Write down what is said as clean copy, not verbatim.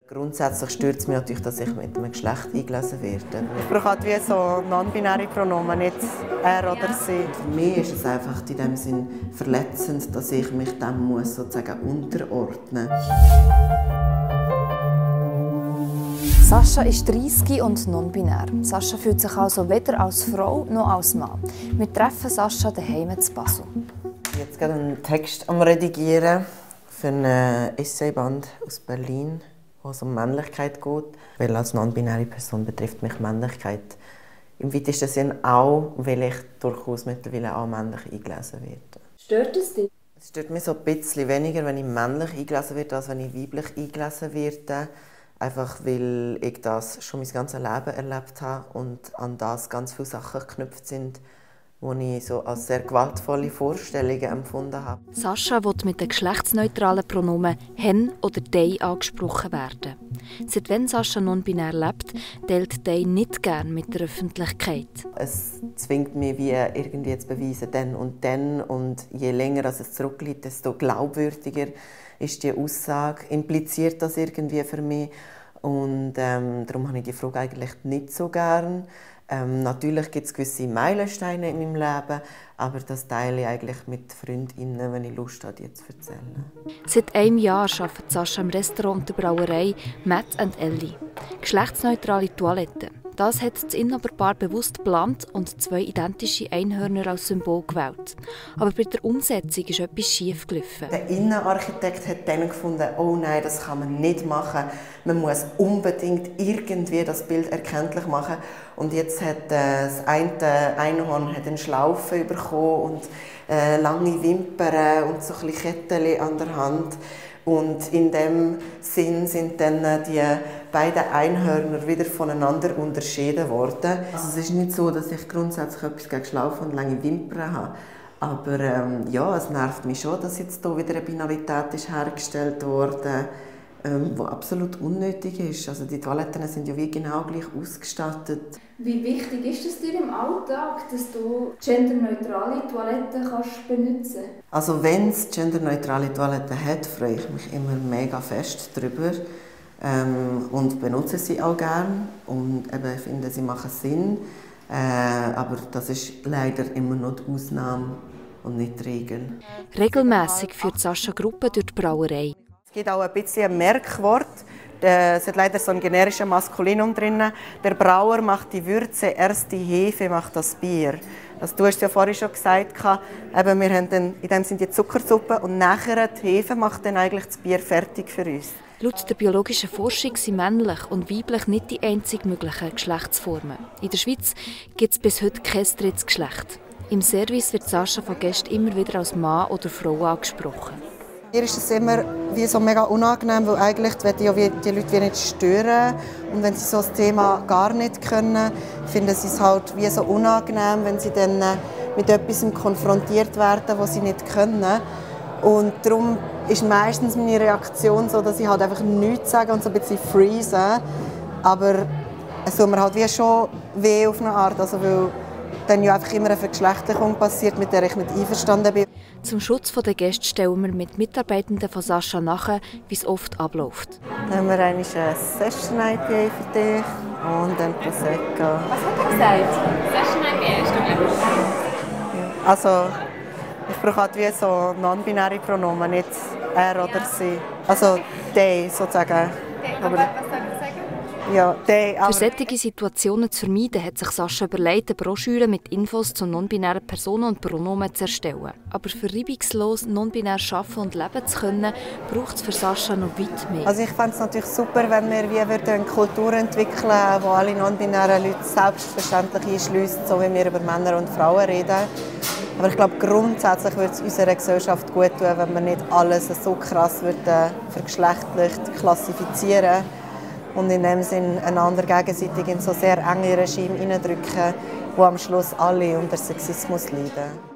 Grundsätzlich stört es mich natürlich, dass ich mit einem Geschlecht eingelesen werde. Ich brauche halt wie so non-binäre Pronomen, nicht er oder sie. Für mich ist es einfach in dem Sinn verletzend, dass ich mich dem muss sozusagen unterordnen muss. Sascha ist 30 und non-binär. Sascha fühlt sich also weder als Frau noch als Mann. Wir treffen Sascha daheim in Basel. Ich bin jetzt gerade einen Text am Redigieren für ein Essayband aus Berlin, wo es um Männlichkeit geht. Weil als non-binäre Person betrifft mich Männlichkeit im weitesten Sinn auch, weil ich durchaus mittlerweile auch männlich eingelesen werde. Stört es dich? Es stört mich so ein bisschen weniger, wenn ich männlich eingelesen werde, als wenn ich weiblich eingelesen werde. Einfach weil ich das schon mein ganzes Leben erlebt habe und an das ganz viele Sachen geknüpft sind, die ich so als sehr gewaltvolle Vorstellungen empfunden habe. Sascha will mit den geschlechtsneutralen Pronomen «hen» oder «dei» angesprochen werden. Seit wenn Sascha non-binär lebt, teilt «dei» nicht gerne mit der Öffentlichkeit. Es zwingt mich wie irgendwie zu beweisen, dann und je länger es zurückliegt, desto glaubwürdiger ist die Aussage, impliziert das irgendwie für mich. Und darum habe ich die Frage eigentlich nicht so gern. Natürlich gibt es gewisse Meilensteine in meinem Leben, aber das teile ich eigentlich mit Freundinnen, wenn ich Lust habe, die zu erzählen. Seit einem Jahr arbeitet Sascha im Restaurant und der Brauerei Matt & Ellie. Geschlechtsneutrale Toiletten. Das hat das Inhaberpaar bewusst geplant und 2 identische Einhörner als Symbol gewählt. Aber bei der Umsetzung ist etwas schief gelaufen. Der Innenarchitekt hat dann gefunden, oh nein, das kann man nicht machen. Man muss unbedingt irgendwie das Bild erkenntlich machen. Und jetzt hat das eine Einhorn eine Schlaufe bekommen und lange Wimpern und so ein bisschen Kettchen an der Hand. Und in dem Sinn sind dann die beiden Einhörner wieder voneinander unterschieden worden. Also es ist nicht so, dass ich grundsätzlich etwas gegen Schlaufen und lange Wimpern habe. Aber ja, es nervt mich schon, dass jetzt hier wieder eine Binarität ist hergestellt wurde, die absolut unnötig ist. Also die Toiletten sind ja wie genau gleich ausgestattet. Wie wichtig ist es dir im Alltag, dass du genderneutrale Toiletten kannst benutzen kannst? Also wenn es genderneutrale Toiletten hat, freue ich mich immer mega fest darüber und benutze sie auch gerne und eben finde, sie machen Sinn. Aber das ist leider immer noch die Ausnahme und nicht die Regel. Regelmässig führt Sascha Gruppe durch die Brauerei. Es gibt auch ein bisschen ein Merkwort. Es hat leider so ein generisches Maskulinum drin. Der Brauer macht die Würze, erst die Hefe macht das Bier. Also, du hast ja vorhin schon gesagt, eben, wir haben dann in dem Sinne die Zuckersuppe und nachher die Hefe macht dann eigentlich das Bier fertig für uns. Laut der biologischen Forschung sind männlich und weiblich nicht die einzig möglichen Geschlechtsformen. In der Schweiz gibt es bis heute kein drittes Geschlecht. Im Service wird Sascha von Gästen immer wieder als Mann oder Frau angesprochen. Mir ist es immer wie so mega unangenehm, weil eigentlich die Leute wie nicht stören. Und wenn sie so das Thema gar nicht können, finden sie es halt wie so unangenehm, wenn sie dann mit etwas konfrontiert werden, was sie nicht können. Und darum ist meistens meine Reaktion so, dass ich halt einfach nichts sage und so ein bisschen freeze. Aber es tut mir halt wie schon weh auf eine Art, also weil dann ja einfach immer eine Vergeschlechtlichung passiert, mit der ich nicht einverstanden bin. Zum Schutz der Gäste stellen wir mit Mitarbeitenden von Sascha nach, wie es oft abläuft. Dann haben wir eine Session IPA für dich und ein Prosecco. Was hat er gesagt? Session IPA ist doch gut. Also, ich brauche halt wie so non-binäre Pronomen, nicht er oder sie. Also, they sozusagen. Aber was soll ich sagen? Ja, they. Für solche Situationen zu vermeiden, hat sich Sascha überlegt, eine Broschüre mit Infos zu non-binären Personen und Pronomen zu erstellen. Aber für reibungslos non-binär arbeiten und leben zu können, braucht es für Sascha noch weit mehr. Also ich fände es natürlich super, wenn wir eine Kultur entwickeln würden, wo alle non-binären Leute selbstverständlich einschliessen, so wie wir über Männer und Frauen reden. Aber ich glaube, grundsätzlich würde es unserer Gesellschaft gut tun, wenn wir nicht alles so krass vergeschlechtlich klassifizieren und in dem Sinn einander gegenseitig in so sehr enge Regime hineindrücken, wo am Schluss alle unter Sexismus leiden.